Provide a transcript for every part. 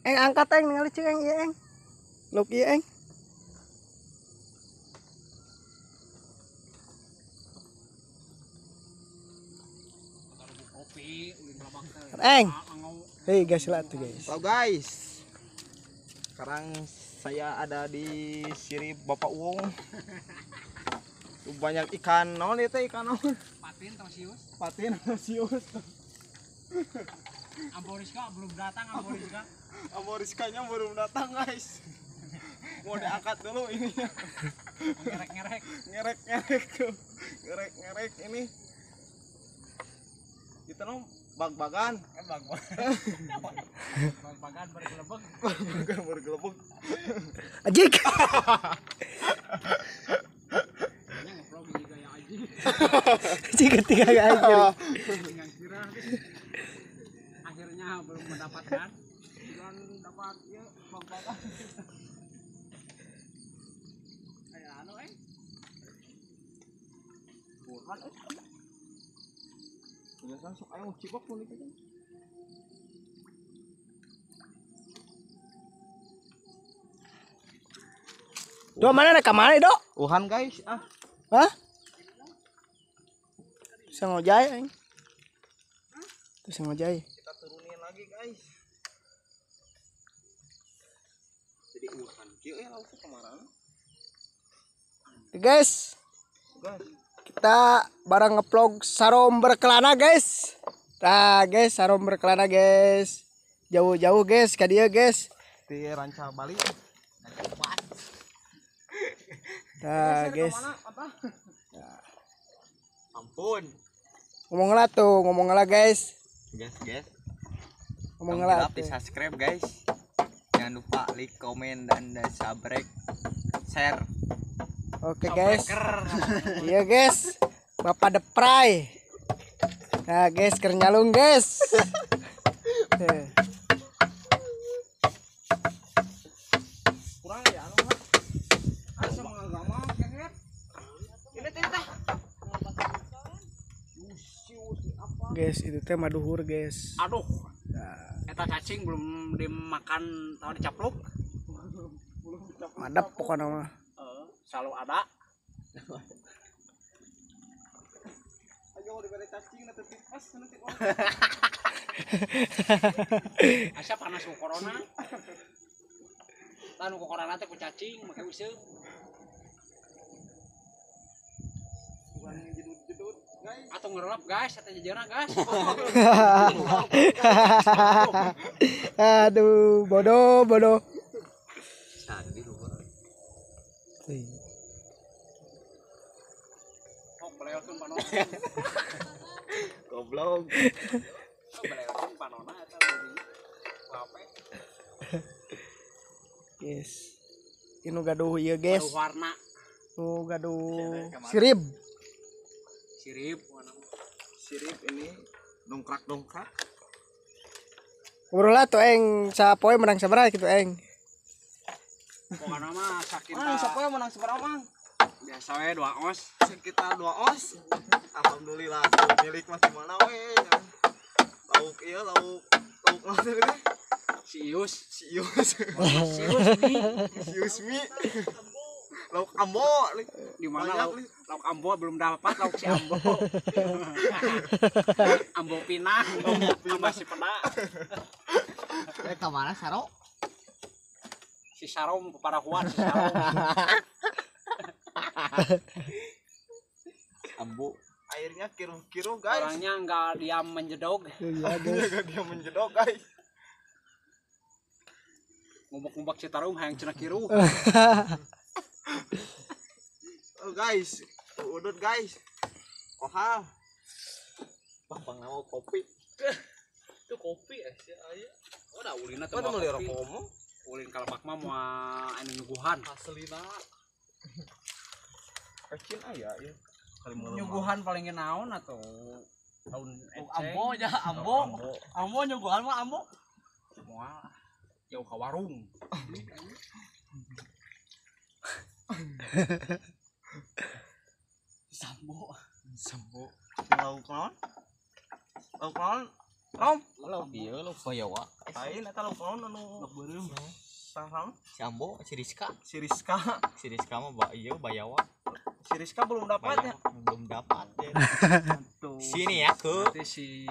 Eng angkat eng ningali cing eng ieu eng. Lauk ieu eng. Eng. Hei guys lah tuh guys. Halo guys. Sekarang saya ada di sirip Bapak Uwong. Banyak ikan naon ieu teh ikan naon? Patin tarsius. Patin tarsius. Amboriska belum datang Amboriska. Amboriskanya belum datang guys. Mau diangkat dulu ini. Ngerek-ngerek. Ngerek-ngerek tuh. Ngerek-ngerek ini. Kita nom bag-bagan. Bag-bagan. Bag-bagan bergelebeg. Bag-bagan bergelebeg. Ajik. Kayaknya ngevlog ini gaya ajik. Ajik ketiga gaya ajik. Akhirnya belum mendapatkan. Belum dapat ya bag-bagan. Kayak anu eh. Burhan eh. Biasa sok aya cibok mun itu kan. Do mana rek ka mana do? Uhan guys ah. Hah? Bisa ngojay aing. Bisa ngojay. Kita turunin lagi guys. Jadi uhan kieu ya lauk kemarin. Guys. Guys. Kita bareng ngevlog Sarom Berkelana guys. Nah guys, Sarom Berkelana guys. Jauh-jauh guys, ka dieu guys. Di Ranca Bali. Nah guys. Ampun. Ngomong lah tuh, ngomong lah guys. Guys, guys. Ngomong lah. Di subscribe guys. Jangan lupa like, komen dan subscribe, share. Oke guys. Iya guys. Bapak Depray. Nah guys, keur nyalung guys. Kurang ya anu mah. Asa mangagama kehet. Ini teh teh. Guys, itu teh maduhur guys. Aduh. Eta cacing belum dimakan atau dicapluk. Madep pokoknya mah. Selalu ada. Ayo diberi cacing nanti tipes nanti. Asa panas ku corona. Tah nu ku corona teh ku cacing make useup. Bukan jedut-jedut guys. Atau ngerelap guys, eta jejeuna guys. Aduh, bodoh, bodoh. Sandi luhur. Oh, beleotkeun panona. Goblok. Oh, beleotkeun panona eta leuwih. Wape. Yes. Ini gaduh ieu guys. Gaduh warna. Nu gaduh sirip. Sirip warna. Sirip ini dongkrak-dongkrak. Ngobrol lah tuh eng sapoe menang sabaraha kitu eng. Pokoknya mah sakinta. Mang sapoe menang sabaraha mang? Biasa we 2 os. Sekitar 2 os. Alhamdulillah milik masih mana we. Lauk ieu lauk lauk naon teh? Si Ius, Si Ius. Si Ius mi. Si Ius mi. Lauk ambo. Di mana lauk, lauk ambo belum dapat lauk si ambo. Ambo pinah, ambo si peda. Eh ka mana Saro? Si Sarom keparahuan si Sarom. Ambo airnya kiruh-kiruh guys. Orangnya enggak diam menjedog. Iya guys. Enggak diam menjedog guys. Ngumbak-ngumbak Citarum hayang cenah kiruh. Oh guys, udut guys. Kohal. Bang mau kopi. Itu kopi eh si aya. Oh da ulina teh. Mana meuli rokok mah? Ulin kalebak mah moal anu nyuguhan. Aslina. Pecin aya ieu. Nyuguhan paling ge naon atuh? Daun ambo ya, ambo. Ambo nyuguhan mah ambo. Moal jauh ka warung. Sambo. Sambo. Lauk naon? Lauk naon? Rom. Lauk ieu lauk bayawa. Lain eta lauk naon anu beureum. Saham? Si Ambo, si Rizka. Si Rizka. Si Rizka mah ieu bayawa. Si Rizka belum dapat ya? Belum dapat ya. Sini ya ke. Nanti si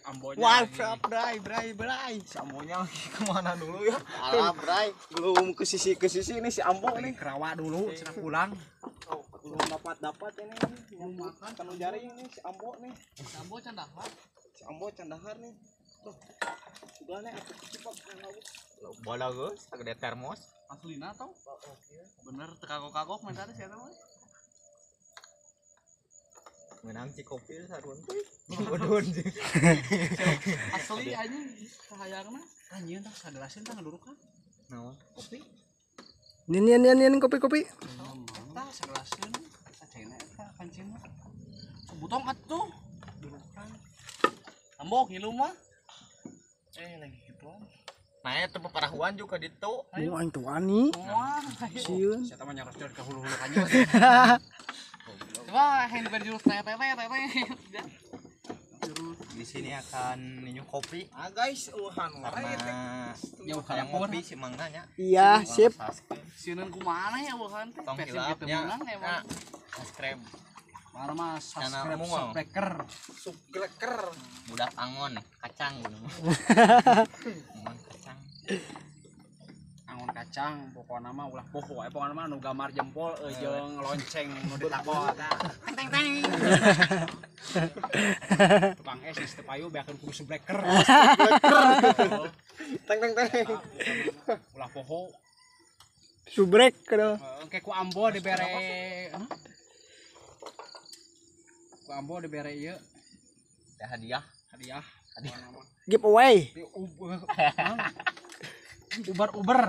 Ambonya. Wah, bray bray bray. Si Ambonya lagi kemana dulu ya? Alah, bray. Belum ke sisi ini si Ambo nih. Kerawa dulu, cenah pulang. Oh, belum dapat ini. Yang makan kanu jaring nih si Ambo nih. Si Ambo candahar. Si Ambo candahar nih. Tuh. Udah nih aku cipak lauk. Bola geus, sagede termos. Aslina tau? Bener teu kagok-kagok main tadi si eta mah. Menang Cikopi sarua teh. Bodon. Asli anjing kahayangna. Anjing tah sagelasin tah ngadurukan. Naon? Kopi. Nien nien nien kopi-kopi. Tah sagelasin sacaina eta kancina. Sebutong atuh. Durukan. Ambok ngilu mah. Lagi gituan. Nah, eta peparahuan juga ditu. Mau aing tuh wani. Sieun. Sia mah nyaroskeun ka hulu-hulu kanyu. Coba hand berjurus teh teh teh teh. Di sini akan minum kopi. Ah guys, uhan karena jauh kayak ngopi si Mangga nya. Iya, sip. Sieun kumaha ya uhan teh. Tong hilapnya. Subscribe. Mana mah subscribe subscriber. Subscriber. Budak angon kacang. Angon kacang. Angon kacang pokokna mah ulah poho we pokokna mah nu gambar jempol jeung lonceng nu ditakot. Teng teng teng. Tukang es geus teu payu beakeun kudu subscriber. Teng teng teng. Ulah poho. Subrek kudu. Engke ku Ambo dibere. Ku Ambo dibere ieu. Teh hadiah. Hadiah. Giveaway. Uber-uber.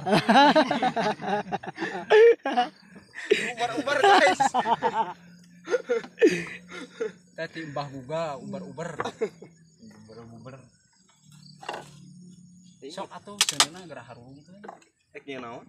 Uber-uber guys. Tadi Mbah Guga uber-uber. Uber-uber. Sok atuh cenah gerah harurung teh. Rek naon?